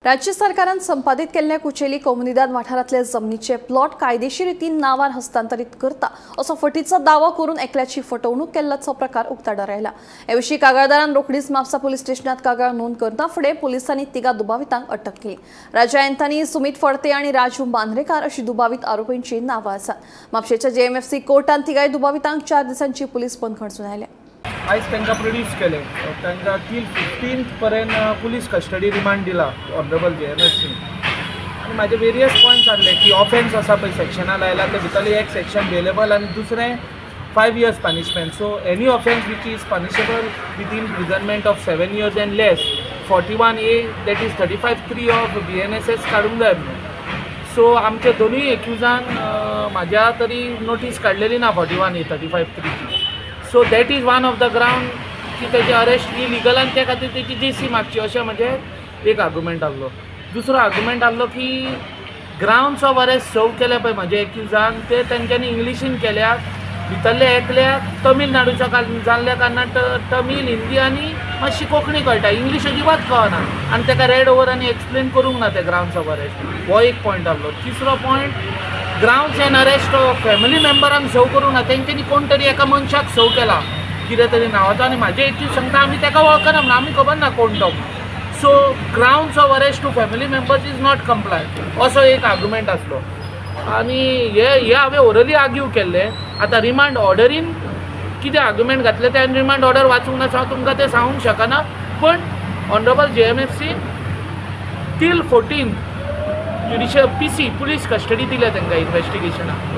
राज्य सरकारान संपादित केल्ल्या कुचेली कोमुनिदाद वाठारांतले जमनीचे प्लॉट कायदेशीर रितीन नावार हस्तांतरित करता असो फटीचो दावो करून एकल्याची फटवणूक केल्ल्याचो प्रकार उक्ताडार आयला। हे विशीं कागाळदारान रोखडीच म्हापसा पुलीस स्टेशनात कागाळ नोंद करता फुडें पोलिसांनी तिगा दुबावितांक अटक केली। राजा अँथनी, सुमित फडते आनी राजू मांद्रेकार अशी दुबावीत आरोपींची नांवां आसात। म्हापशेच्या जेएमएफसी कोर्टान तिगाय दुबावितांक 4 दिसांची पुलीस बंदखण सुनायल्या। आयज तांकां प्रोड्यूस केले, तांकां तील 15 पर्यंत पुलीस कस्टडी रिमांड दिला ऑनरेबल जेएमएफसी। आनी म्हाजे वेरियस पॉयंट्स आहले की ऑफेन्स आसा पळय सेक्शनां लायला ते भितरले एक सेक्शन बेलेबल आनी दुसरें 5 years punishment. So any offence which is punishable with imprisonment of 7 years and less 41A that is 35(3) of BNSS काडूंक जाय म्हणून। सो आमचे दोनूय एक्युजान म्हाज्या तरी नोटीस काडलेली ना 41A 35(3)ची। So that is one of the ground की तेजी अरेस्ट इलिगल आनी त्या खातीर तेजी जेसी मागची अशें म्हजें एक आर्ग्युमेंट आहलो। दुसरो आर्ग्युमेंट आहलो की ग्रावंड्स ऑफ अरेस्ट सर्व केल्या पळय म्हजे एक्युजान ते तेंच्यांनी इंग्लिशीन केल्यात, भितरले एकल्याक तमिळनाडूच्या जाल्ल्या कारणान तमीळ, हिंदी आनी मातशी कोंकणी कळटा, इंग्लीश अजिबात कळना आनी ताका रेड ओवर आनी एक्सप्लेन करूंक ना ते ग्रावंड्स ऑफ अरेस्ट, हो एक पॉयंट आहलो। तिसरो point, grounds and arrest of family मेंबरांक सर्व करूंक ना, तेंच्यांनी कोण तरी एका मनशाक सर्व केला कितें तरी नांवाचो आनी म्हाजे एक्यूज सांगता आमी ताका वळखना म्हणून, आमी खबर ना कोण तो। So grounds of arrest to family members is not comply असो एक आर्ग्युमेंट आसलो आनी हे हे हांवें ओरली आर्ग्यू केल्लें। आतां रिमांड ऑर्डरीन कितें आर्ग्युमेंट घातले ते हांवें रिमांड ऑर्डर वाचूंक ना, हांव तुमकां तें सांगूंक शकना, पण honourable JMFC till 14 judicial PC police custody दिल्या तांकां इन्वेस्टिगेशनाक।